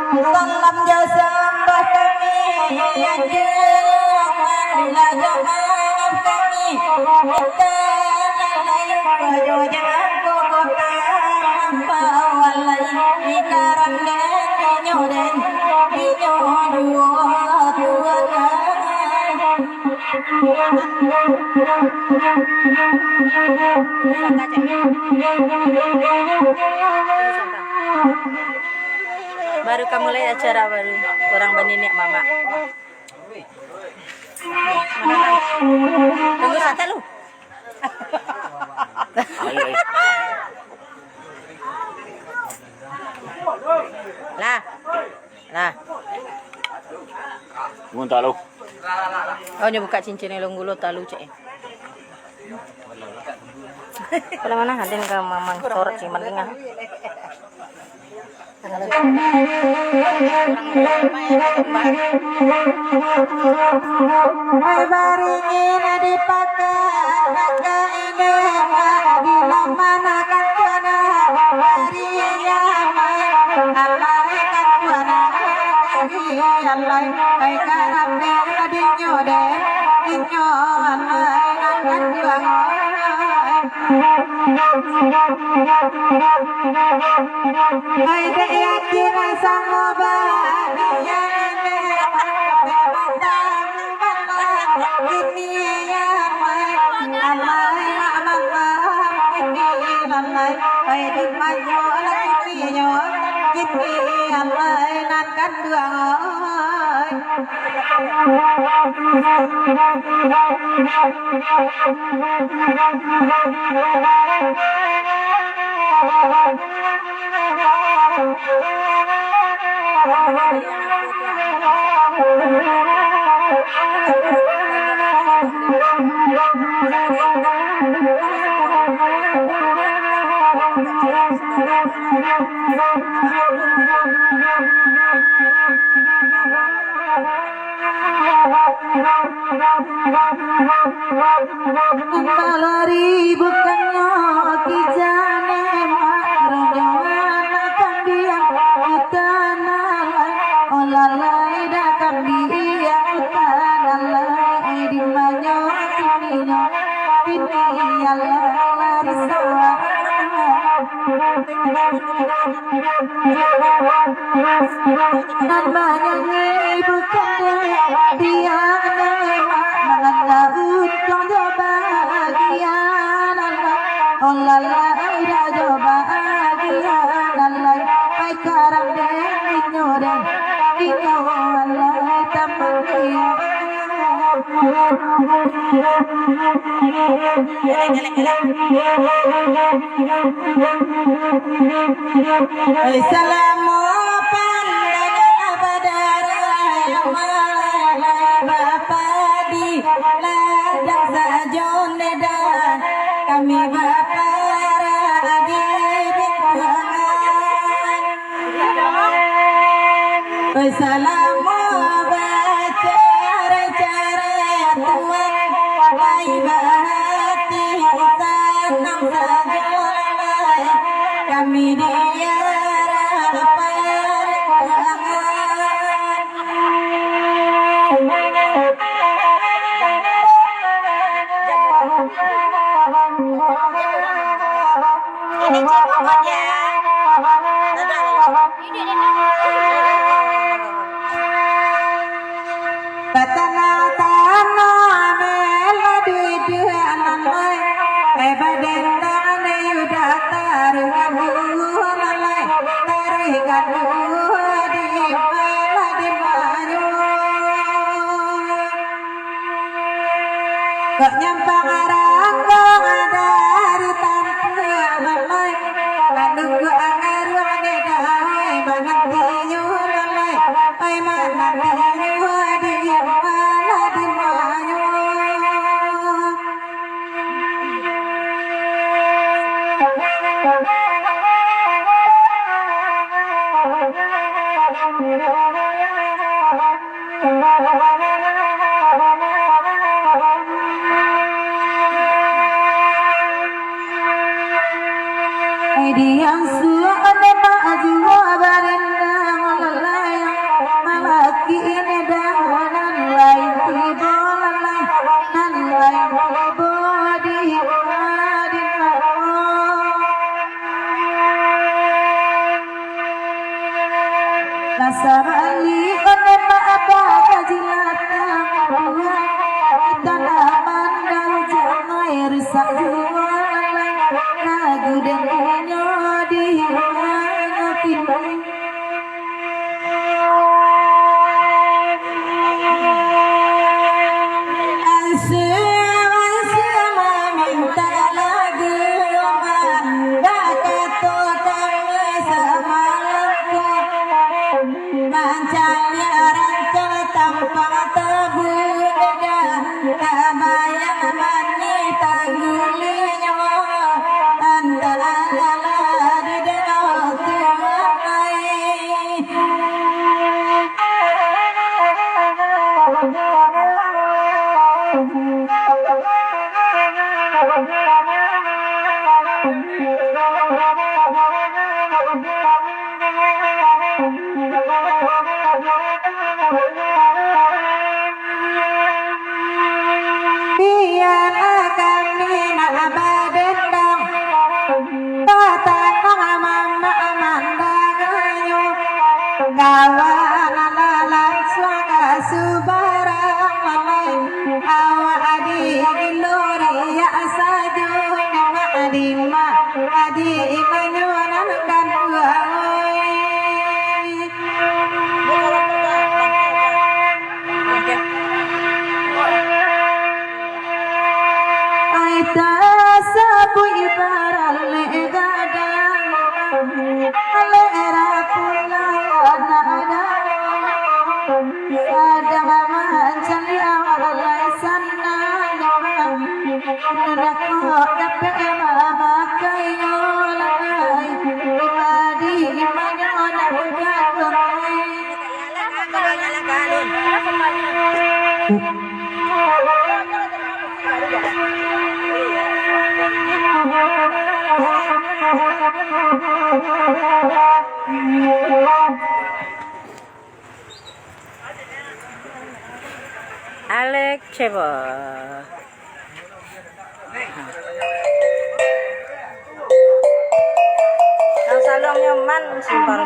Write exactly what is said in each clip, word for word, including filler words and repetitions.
Salam jo sambah kami, ajuang marilah jo maaf kami. Kita lalai bajo jago kota lampau alai, di karandang inyo den, inyo duo tuangan. Baru ka mulai acara baru, urang baniniak mamak. Tunggu santa lu. Lah. Lah. Mun tahu. Oh, nyo buka cincin elong gulo talu, cek. Kalau mana ada yang ke mamang sorot sih mendingan. Baringin dipakai, pakai ini, di mana kan tuan, hari yang aman, aman kan tuan, hari yang aman, ai karap deh, dinyo deh, dinyo aman, kan tuan. Ai dek yakin ai samo bahagia, ini ya, amai, amai, amai, ini, amai, ai di manyo lah ini yo, ini, amai, nan kanduang, oi. Malari bukannyo kijane, mak, ronyoan kambiang hutan alai. Oh lalai dah kambiang hutan alai, di manyo kininyo, kini alah lari sawah. Nan manyanyi bukan dek diang, mangana untuang jo bahagian, alah, oh lalai dah jo bahagian, alah, ai karap dek inyo deh, inyo alah tamang diang. Salamo pandai badarah, malai bapadi, ladang sajo neda, kami baparah di bingkuangan. Salamo bacarai-carai tuan, lai bahati sanang sajo lai, kami diarah paringkuangan. Ini cek Muhammad ya. Dadah. Batanah-tanah mela duduak nan lai, eh, badendang yuda taruihan buah nan lai, taruihan buah di mana, di mana. Kok nyampang aranggang dari tampuak nan lai, manunggu angaruang ni dawai manantinyo nan lai, ai manantinyo di mana, di mana. Diang suok ane mak juo barendang lalai. Nasarali onemak bakaji latang buah, tanaman daun jangai rusak juo, lagu den inyo di hati. Asyik, asyik maminta lagu, bakato kami samalam ko. Mancaliak ranto tampang tabuda, tabayang mani tanggulinyo, antah alah di danau tuangai. Bialah kami nak badendang, batanang mamak mandanganyo. Kawan alah lansuang ka subarang lai, awak di gilo riak sajo, nyamak di ma-, di manyo nan kan tuai. Ai tasabuik baralek gadang, alek rapulah anak-anak. Sadang mancaliak lai sanang, ndak kok dapek mamakai yo lai. Padi manyo nak bagai. Alex Cebo. Nang saluang nyo man simpar.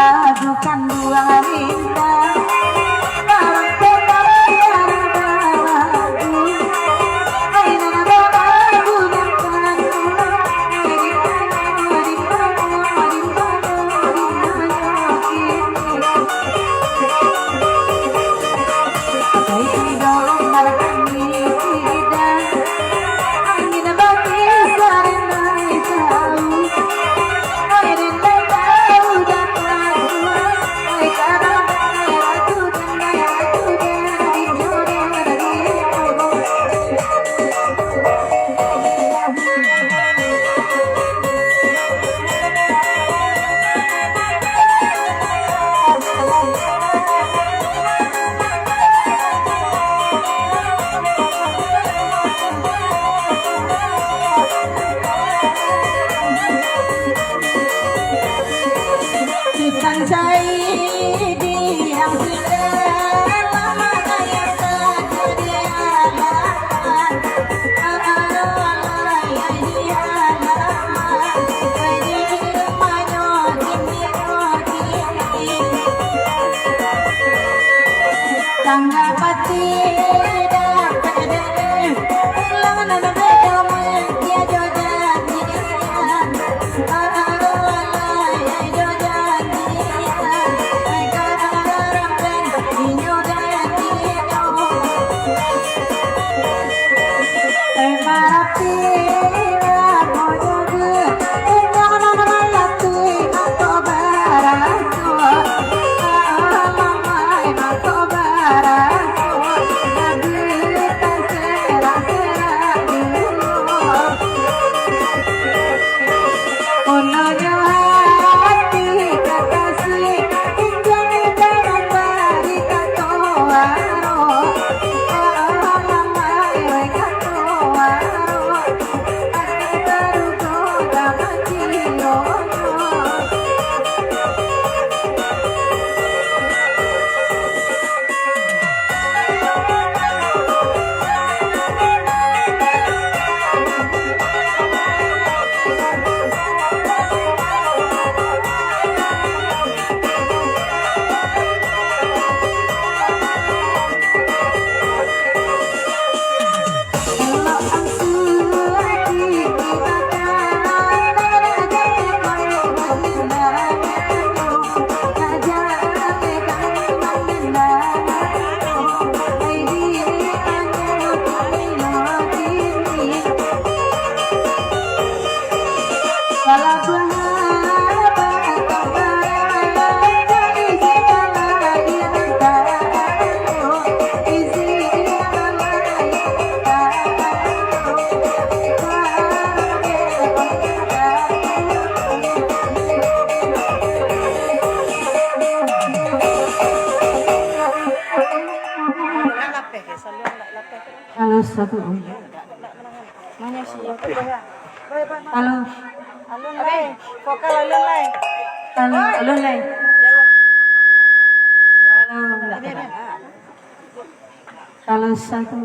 Adukan buang rinda, barang petai darah balagu. Ai nan balagu nan kandu, ai di mano, di mano, di mano, di mano kini. Ai di dalam markani sida, angin bakisa rinai jauh. Tangga pati dapek dek, langan nan beda mangkia jo jadian. Alai jo jadian, ai karapen inyo jadian. Ai marapi lah mojo ge, inyo nan malatih mato baraso. Halo, satu. Halo. Alun lai. Vokal alun lai. Halo, alun lai. Halo. Halo, satu.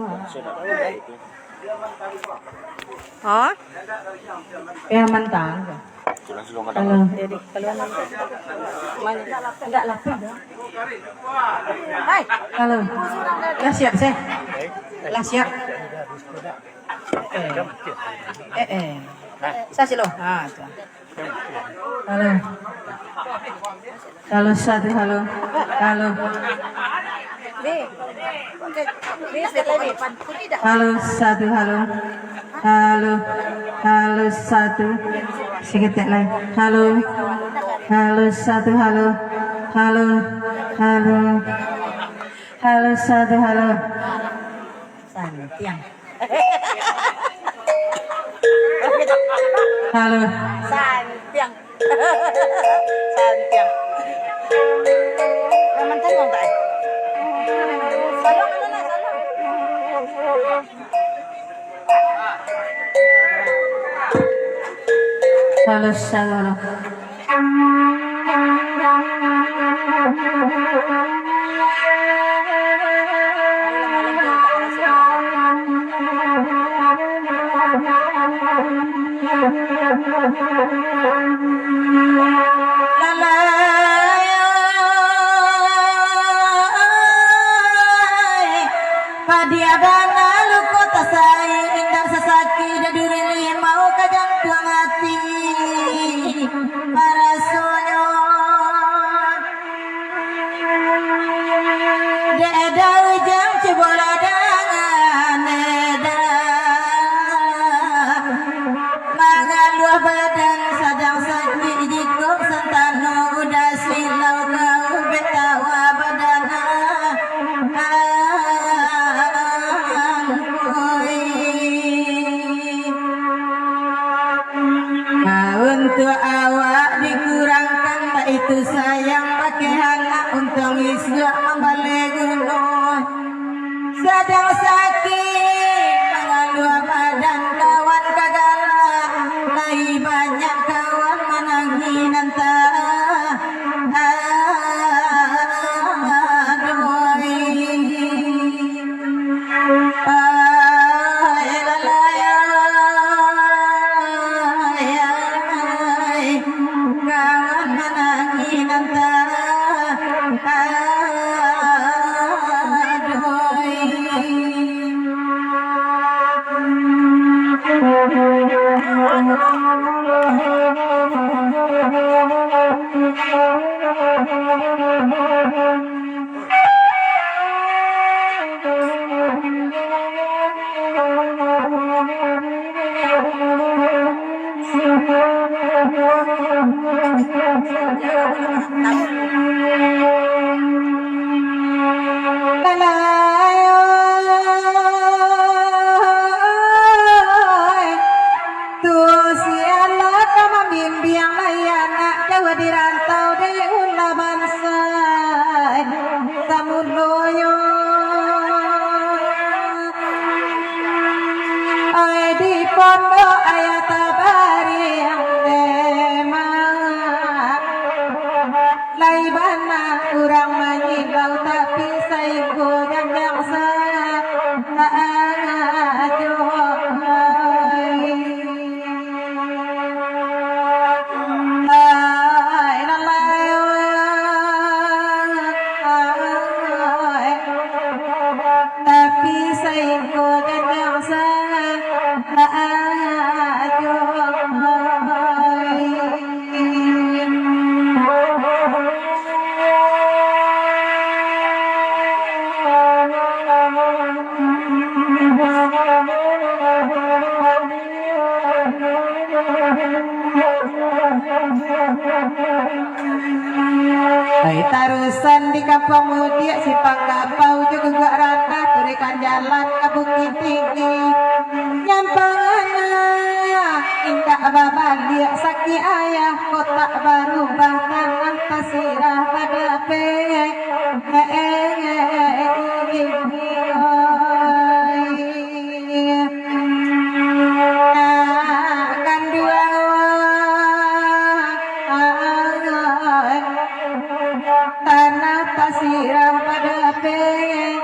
Hah? Ya, mantap. Halo. Jadi, keluar nanti. Mana? Enggak lah. Hai. Halo. Lah siap, sih? Lah siap? Eh. Eh, eh. Sa silo. Ah, tu. Halo. Halo, satu, halo. Halo. Halo, satu, halo. Halo. Halo, satu. Saketek lai. Halo. Halo, satu, halo. Halo. Halo. Halo, satu, halo. Santiang. Halo. Santiang. Santiang. Yang mantan kau tak, eh? Salam, salam, salam. Halo, salam. Yang pakai anak untuang isuak mambaleh gunung. Sadang sakik mangaluah badan kawan kagalah, lai banyak kawan manangih nan ta-, aduh. Ai, lalai, ai, ai, kawan manangih nan ta-, aduh. Tu si anak ka mamimbiang lai anak jauah di rantau dek ulah bansa. Samulonyo ai di pondok ayah tabariang dek mak. Lai bana urang mangimbau, tapi sainggo janjang sa-, saajo. Ai, lalai, ai. Tapi sainggo janjang sa-, saajo. Ai, tarusan di Kampuang Mudiak, Simpang Gapau jo Gugak Randah, turikan jalan ka Bukittinggi. Nyampang anak indak babaliak, sakik ayah kok tak barubah, tanah tasirah badapek. Kanduang tanah tasirah badapek.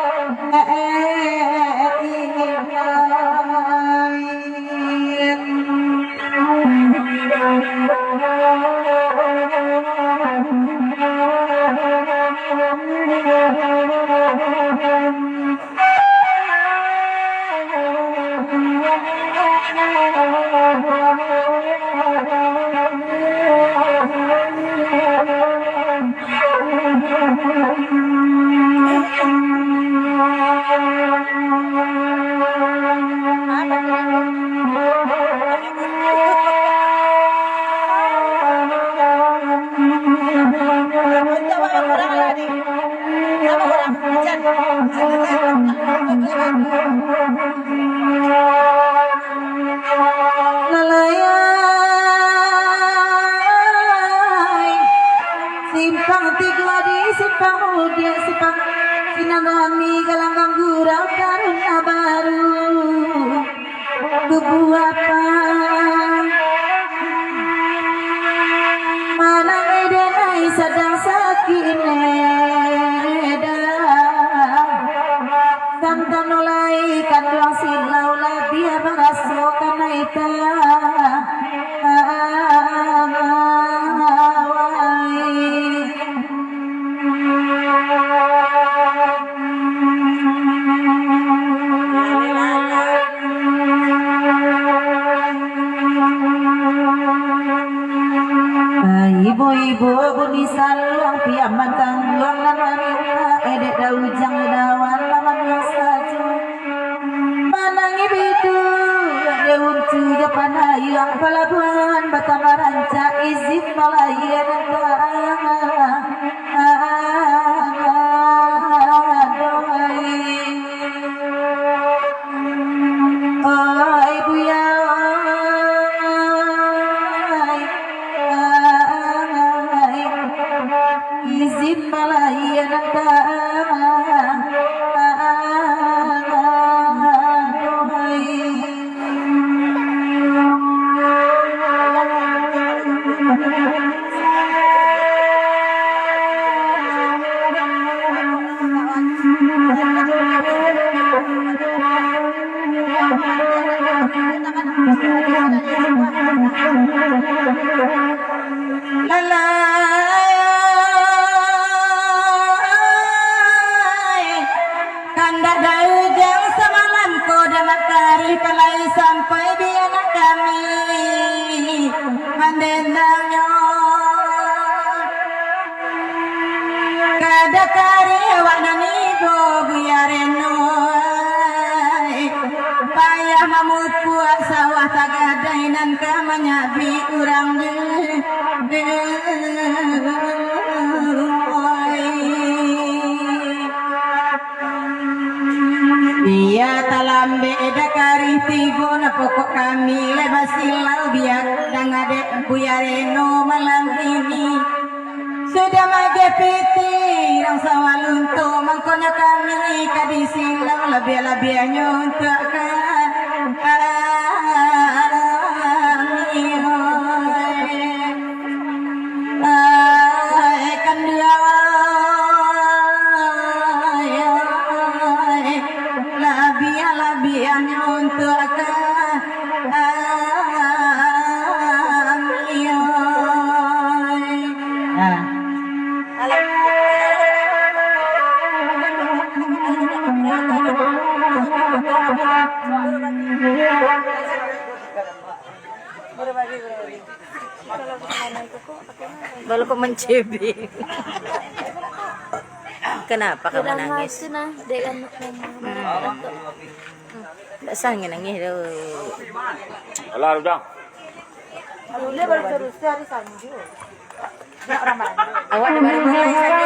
Lalai, simpang tigo di Simpang Mudiak, Simpang Sinan Rami, Galanggang Gurau, Taruna Baru. Tubuah apa? Manangih denai sadang sakik neda. Santan ulai kanduang silau labiah baraso kanai tawai. Ibo-ibo bunyi saluang, piaman tangguang nan mamintak, edek daujang dawan mamanuah sajo. Manangih biduak dek untu jo panayuang, palabuahan batambah rancak, izin malayan nan ta-, aduhai. Oi buya, oi, oi. Izin palayanan ka Lalai, kandak da ujang samalam ko, da makarih palai sampai di anak kami mandendangnyo. Kada karih awak nan ibo, Buya Reno ai. Payah mamupuak sawah tagadai nan ka manyabik urang di, di, oi. Bia talambek da karih tibo, nah pokok kami lai basilau, bia danga dek Buya Reno malam ini. Sudah mageh pitih rang sawah lunto, mangkonyo kami ka disilau labiah-labiahnyo untuak ka-, kami, oi. Ai, kanduang, ai, labiah-labiahnyo untuak ka-, kami, oi. Nah. Baru kok mencebik. Kenapa kamu nangis? Nah, dek anu, mama. Hmm. Tak sanggup nangis tu. Alah, udah. Dia baru terus hari Sanju. Awak baru mulai saja.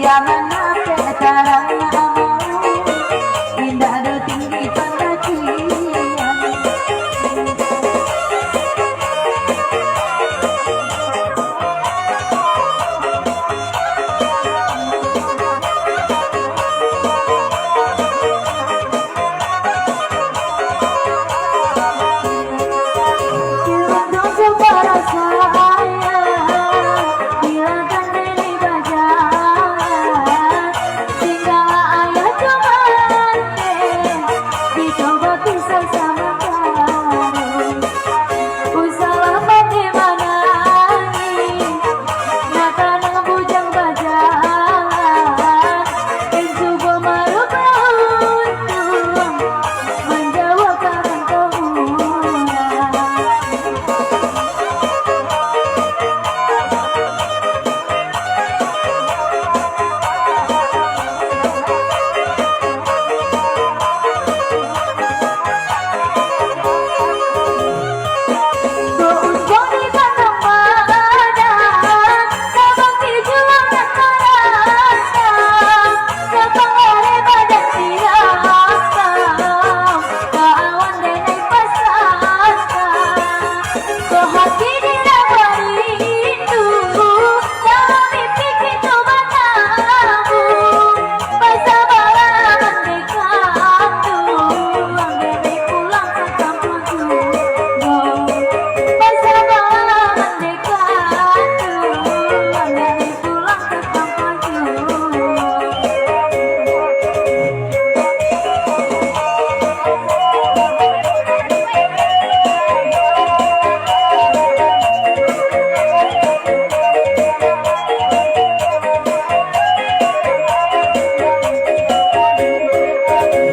Taman Apek tarang amau, indak ado tinggi pandakian.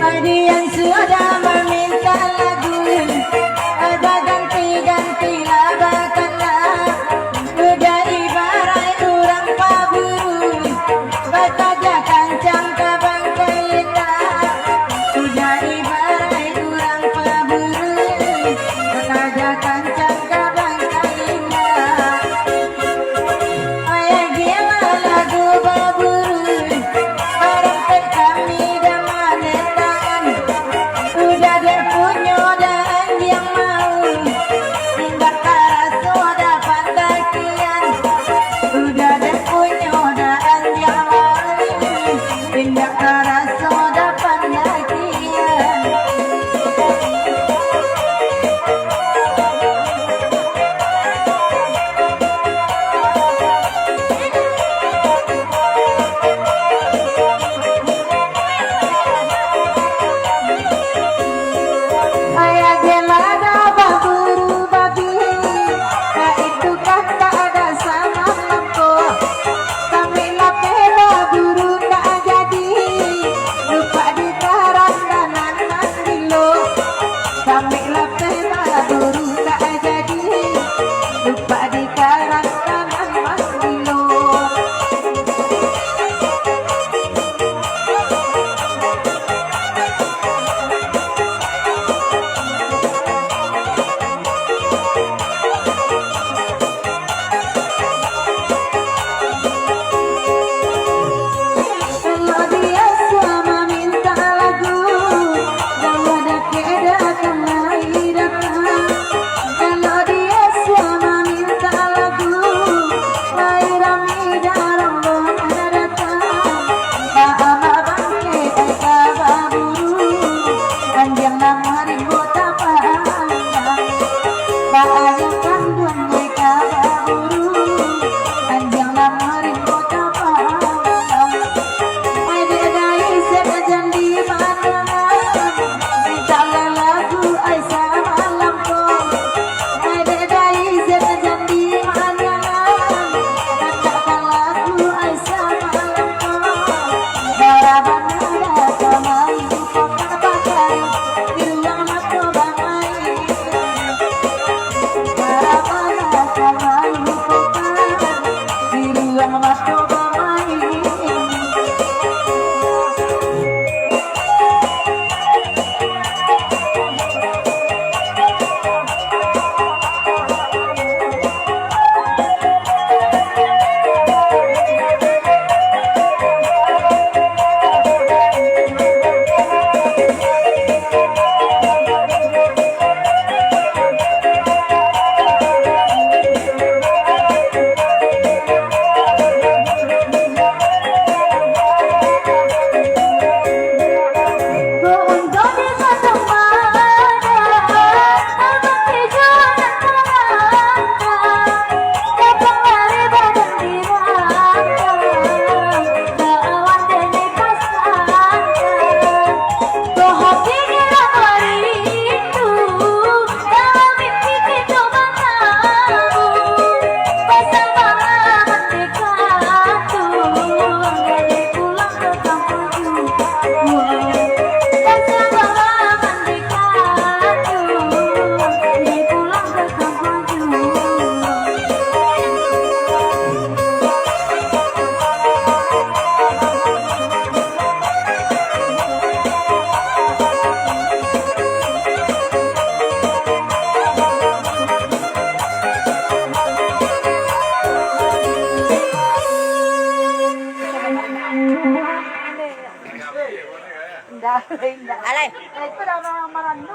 Adian sudah maminta lagu, ada ganti-ganti lah bakana. Udah ibarat urang paburu, bakaja kancang ka bangkai indak. Udah ibarat urang paburu, bakaja kancang ka bangkai indak. Ayah gila lagu baburu, barang kami dah manentangan. Udah dek punyo dah anjiang mau, indak taraso dah pandakian. Udah dek punyo dah anjiang mau, indak taraso dah pandakian. Ayah gelada baburu babi, kaitu kakak ada sama lampu. Kami lapeh baburu ndak jadi, lupa Indah, indah. Alai. Nah, itu dah orang marandu.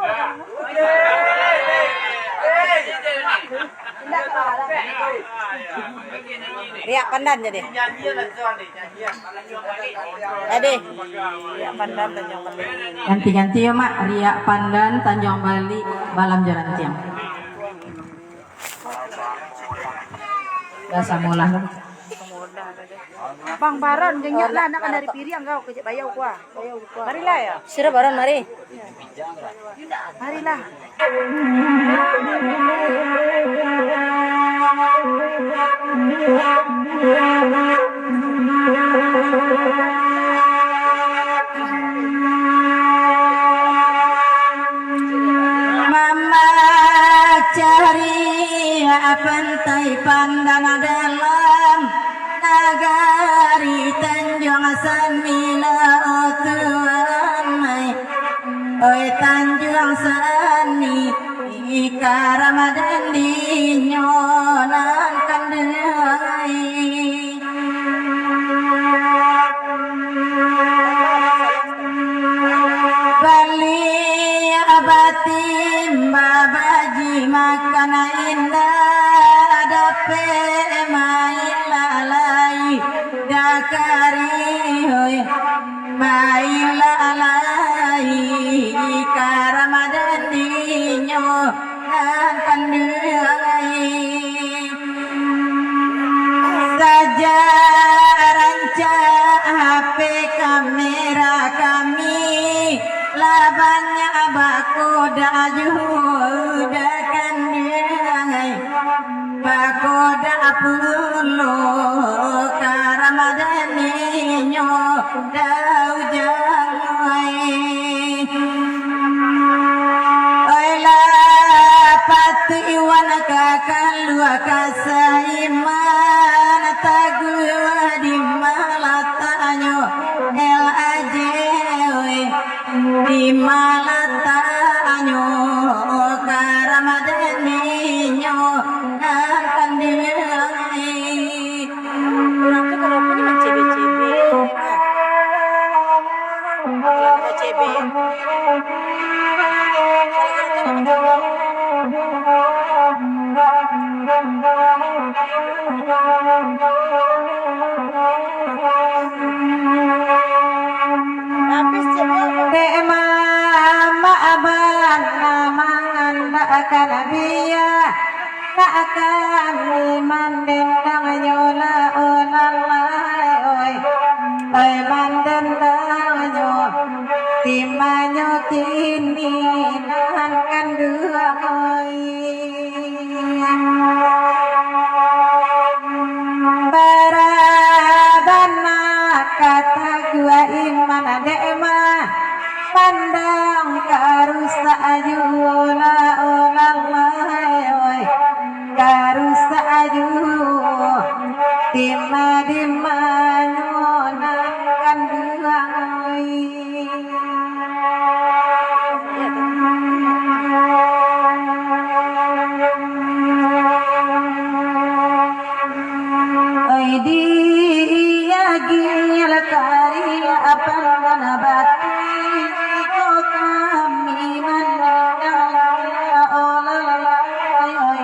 Indah, kalah. Riak pandan jadi. Jadi, Riak Pandan Tanjuang Balik. Ganti-ganti yo, Mak. Riak Pandan Tanjuang Balik, Balam Jarantiang. Dah samolah. Bang Baron, jengak lah, nak kan dari Piriang kau, kejap bayau kuah. Marilah ya. Sudah Baron, mari. Marilah. Mamacari pantai Pandan dalam nagari Tanjuang Sani lo tuan ai. Oi Tanjuang Sani, karamadan dinyo nan kanduang ai. Baliak batimba baji makan indak dapek main lalai dakari, hoi. Main lalai karamadan dinyo nan kanduang ai. Sajak rancak H P kamera kami, lah banyak bakoda juo dah kanduang ai. Bakoda pulo karamadan dinyo Daud Jangoi. Oi lah patuik Iwan ka kalua ka saiman taguah di malataknyo L A J, oi. Di malataknyo karamadan dinyo nan kanduang ai. Urang tu kalau punyo mancebek-cebek. Kalau mancebek. Dek mamak bana mangandakkan bia, nak kami mandendang nyo lah, oh lah, oi. Oi, mandendang nyo, timanyo kini nan kanduang, oi. Bara bana kata gua iman dek ma, pandang ka rusak juo lah, oh lah, oi. Ka rusak juo, dima-dimanyo nan kanduang, oi. Oi, diagil kari apan bana bati, ko kami mandang, oh lah, oi.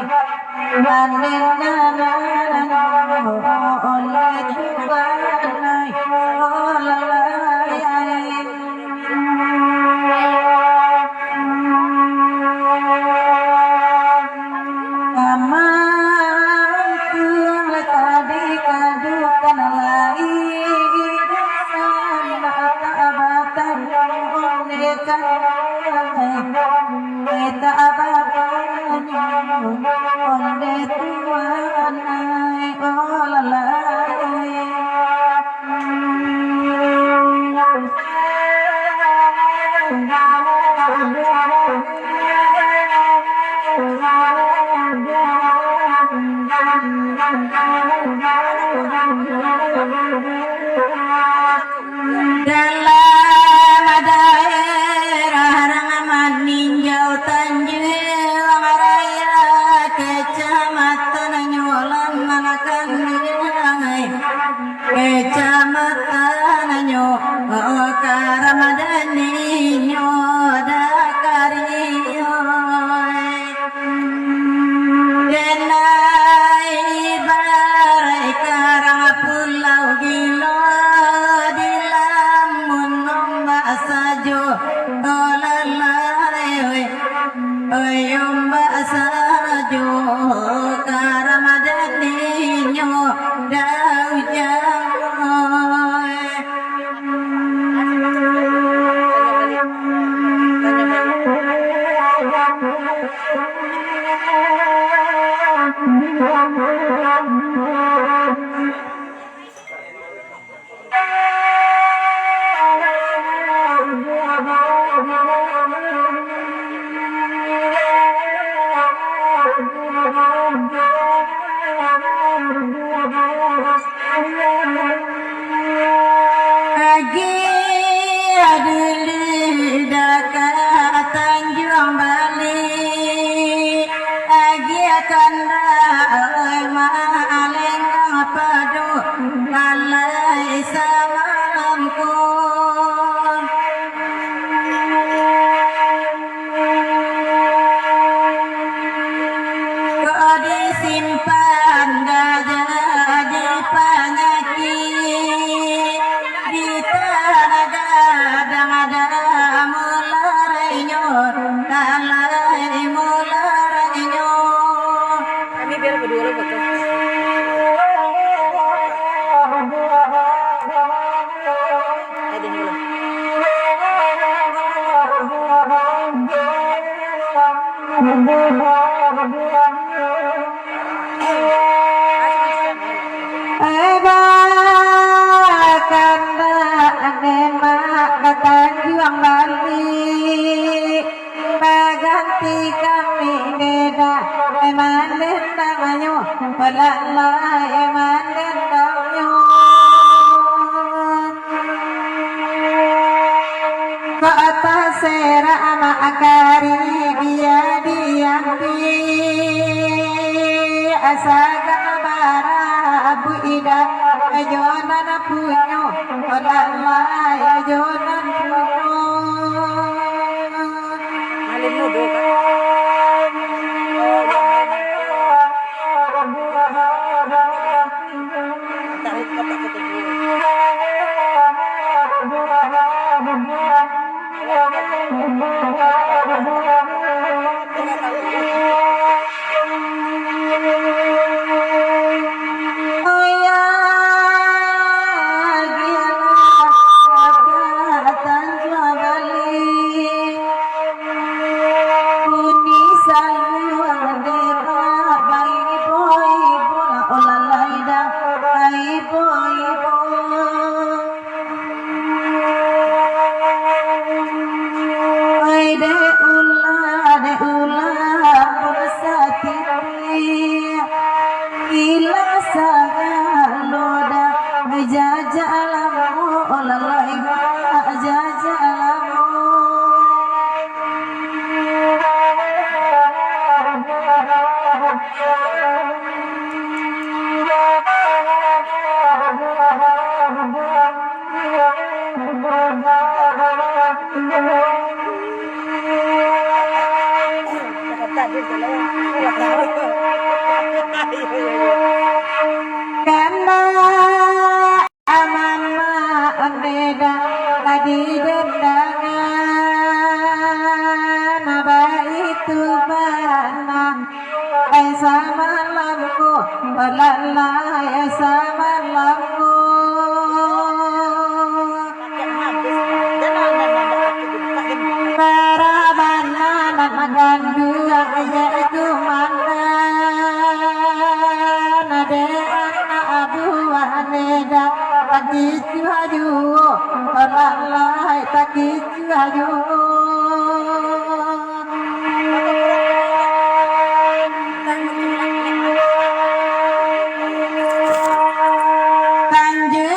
Adili dakek Tanjuang Bali, agiah kandak malenggang pado lalai samalam ko. Kok disimpan gajah di panyakik, di tanah gadang ada mularainyo, lalai mularainyo. Kami biar berdua lo foto. Eba kandak nemak batanjuang bali, baganti kami deda, manden danganyo, balalai manden danganyo. Kota serak makari dia diambi, asagan barabu idak, jonan punyo, lalai jonan punyo. Malin mudo, kan? Ai dek ulah, dek ulah, ampun satitiak. Ilah sagalo dah, jajak lamo, lalai, jajak lamo. Karena aman beda tadi dendangan, baitu bana. Ai samalam ko, lalai ai samalam ko. Bara bana nan ganduang je kumandan, dek anak buah neda, takicuah juo, lalai takicuah juo. Tanjuang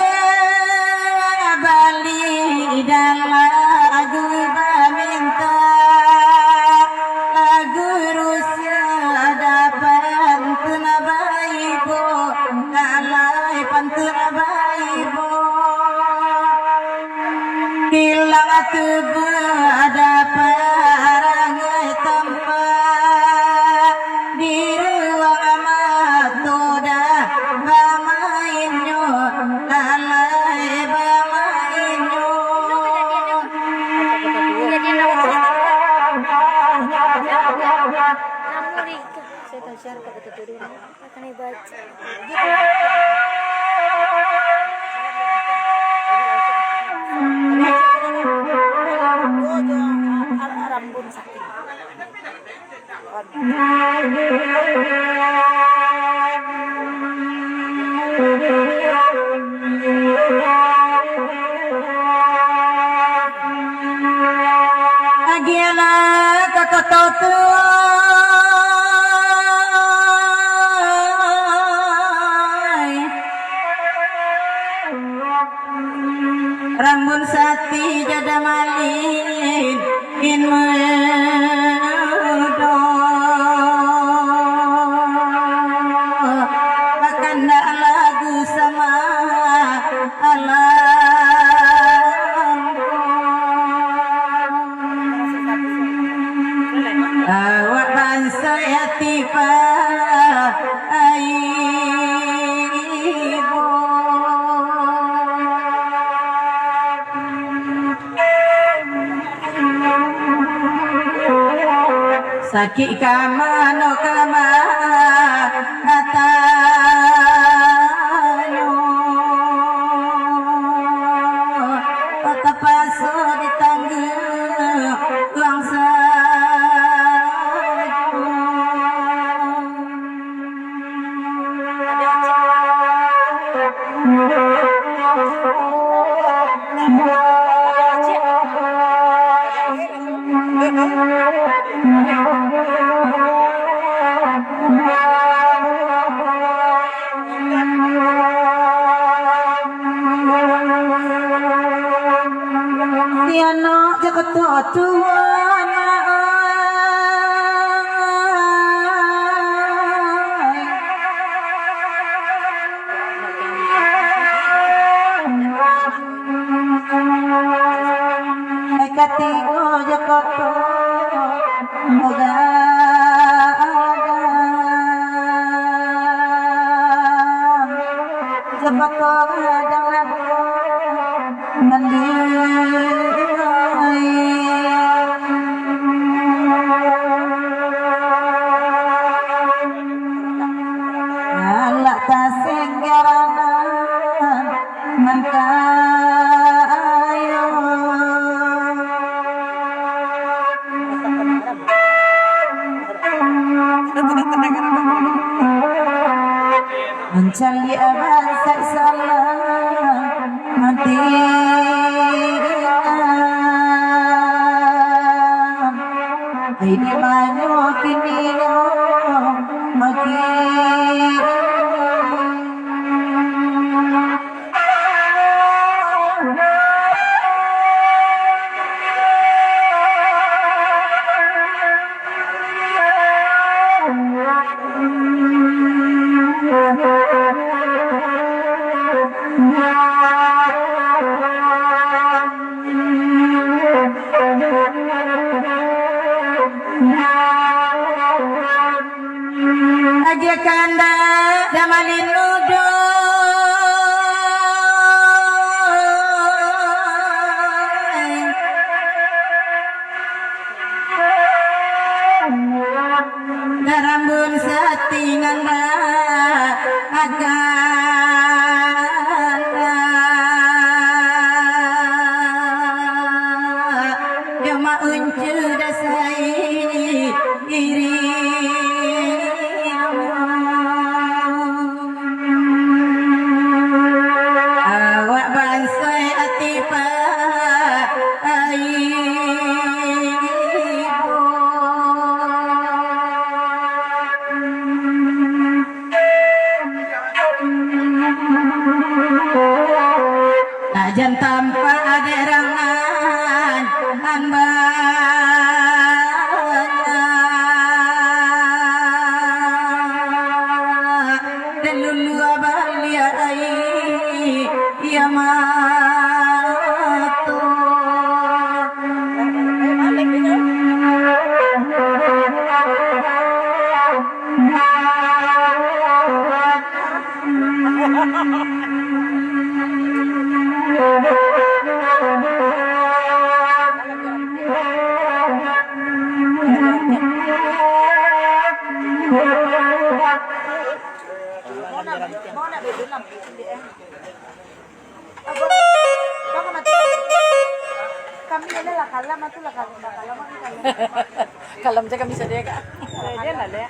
Bali dalam lagu baminta, lagu rusia dapat pantun baibo, lalai pantun baibo. Kilang tu badaparangai tampak, di ruang mato dah bamainnyo, lalai bamainnyo. Saya tak share ke betul-betul. Kami baca. Rambun sakit. Agiahlah ka koto tu, ai. Rambun sati jada malin, in mudo. Bakandak lagu sama alam. Awak bansa ati pa aibo. Sakik ka mano ka ma atanyo, tapaso ditangguang sajo. Di anak Jakarta tuo, anak ai. Katigo Jakarta bagadang. Jakarta gadang labuah mandiai. Anak tasinggaran mantah ayo. Mancaliak bansaik salah mantiang. Ai di manyo kini lo makin. Aja kandak Jamalin mudo. Garambun satingan ba-, akan. Joma uncu dasai iri. Awak bansai ati pa ai. Tajan tampak aderangan an banyak. Dalulu baliak ai, iya mato. Kami ini lah kalam, atuh lah kalam, lah kalam, lah kalam. Kalam je kami sadia, Kak. Sadia lah, Dek.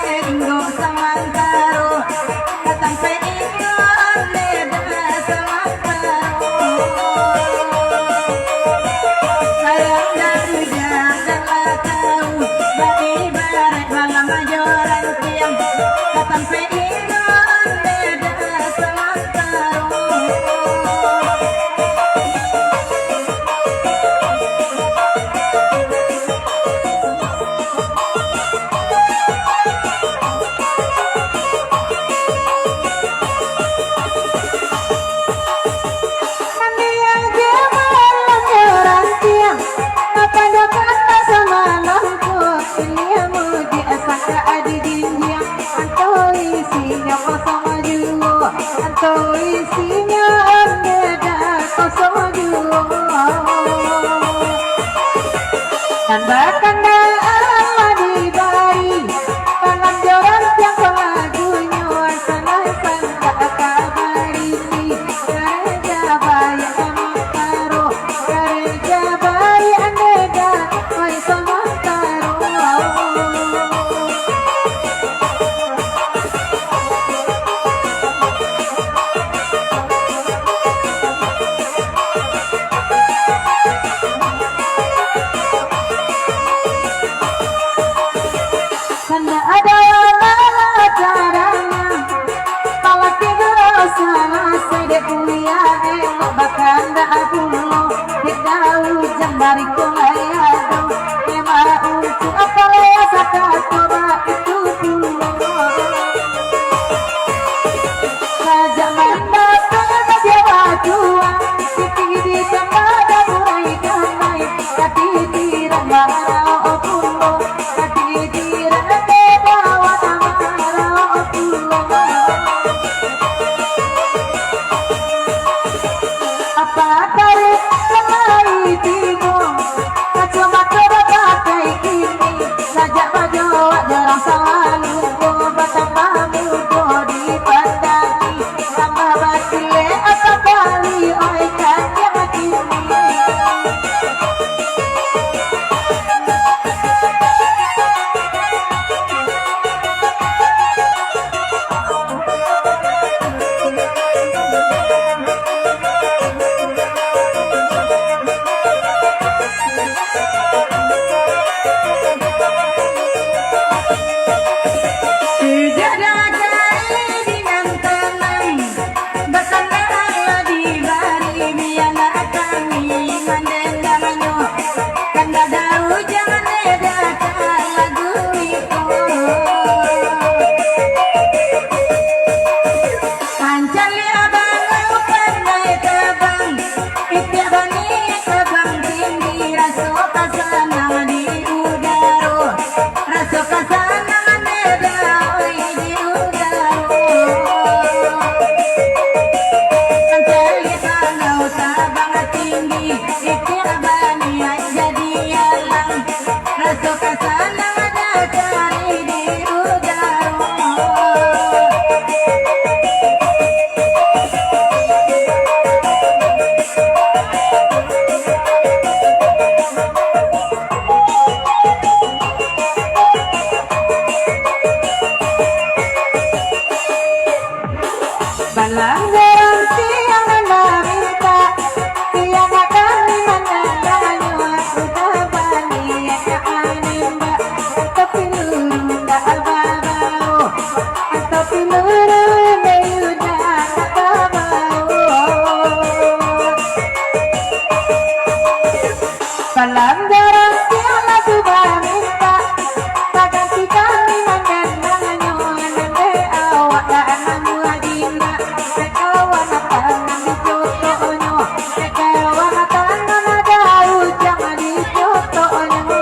Inggo samantaro, ka tampek inggo ande dah samantaro. Sayang dari jangan lah tahu, bak ibarat malam ajo rantiang, ka tampek inggo ande dah samantaro. Anto isinyo kosong juo, anto isinyo ande dah kosong juo. Nan bakandaan lah dibari, dalam joran tiang ko lagunyo, salah sangka ka barisi, kareja baiak samantaro, kareja baiak ande dah, oi samantaro. Kandak ado malah cadangan, malah tigo salasai dek kuliah, elok bakandak pulo, dek daun jambari ko lai ado, memang untuak apo lai sakato baitu pulo. Sajak mandapek kecewa jua, siti ditambah daburai damai, katidiran marau pulo, katidiran kedawan marau pulo. Apa tarik lamai tibo, kacomato bapakai kini, sajak bajo awak jarang salalu, batambah mudo dipandangi, tambah bacilek asa kali, oi kacang kini. Sudah dagai dengan tanang, batandang lah dibari, bialah kami mandendamnyo. Kan dadau jangan edakan lagu iko. Mancaliak abang pandai tabang, itiak bani tabang tinggi, raso ka sanang di udaro, raso ka sanang ande dah, oi, di udaro. Mancaliak bangau tabang tinggi, itiak bani jadi alang, raso ka sanang ande cari di udaro. Balanggaran tiang mamintak, tiang kami manandangnyo, sudah baliak ka animbak, tapi lurun dak babao, tapi lurun Yuda dak babao. Balanggaran tiang lah sudah mintak, baganti kami mandandangnyo, nan dek awak dak namuah jinak, dek kawan tangan dicotoknyo, dek kawan tangan ado ujang dicotoknyo.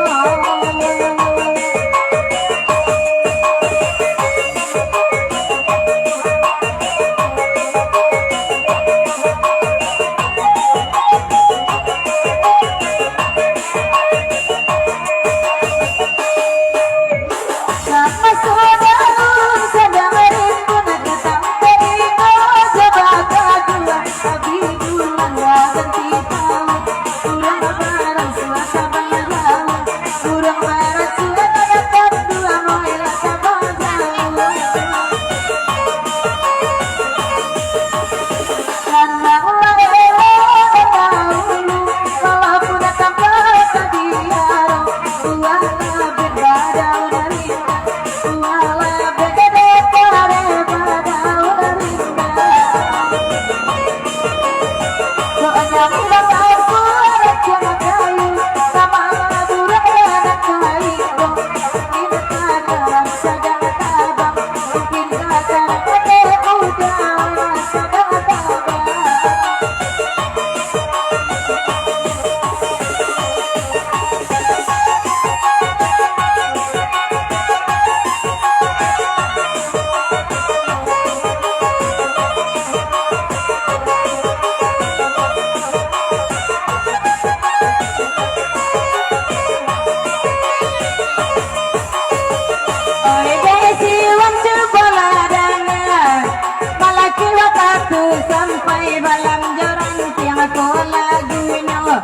Sampai balam jo rantiang ko lagunyo,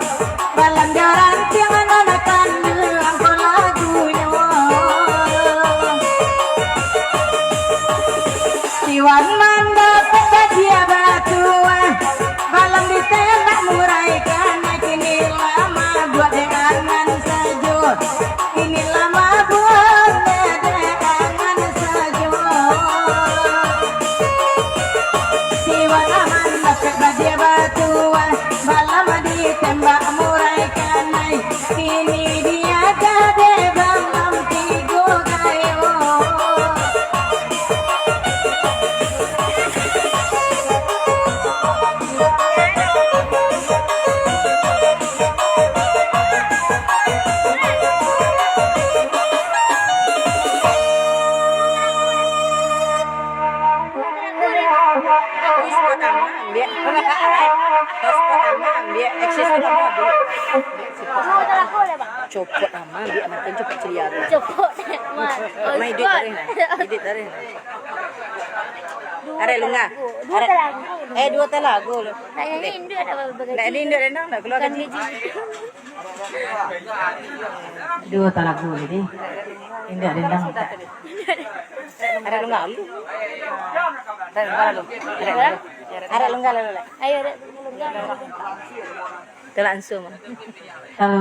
balam jo rantiang nan kanduang ko lagunyo. Si Wan mandapek bajia batua, balam ditembak murai kanai, kini lah mabuak dek angan sajo. Inilah mabuak dek angan sajo. Si Wan mandapek bajia batua, balam ditembak murai kanai. Kini diaja dek balam tigo gayo. Tes pertama, ambiak eksis pertama, ambiak. Copot nama, ambiak makin copot ceria tu. Copot, Mat. Mai edit tarik nah. Edit tarik nah. Tarik lungga. Tarik. Eh, duo talagu lu. Nak nyanyi induak ada bagai. Nak nyanyi induak dendang nak keluar kan. Duo talagu jadi. Induak dendang. Tarik lungga lu. Tarik lungga lu. Tarik lungga lu. Ayo, tarik lungga. Talangsung. Halo.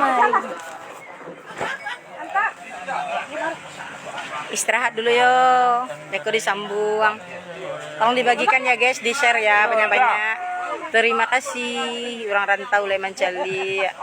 Mari. Istirahat dulu yo. Beko disambuang. Tolong dibagikan ya guys, di-share ya banyak-banyak. Terima kasih, urang rantau lai mancaliak.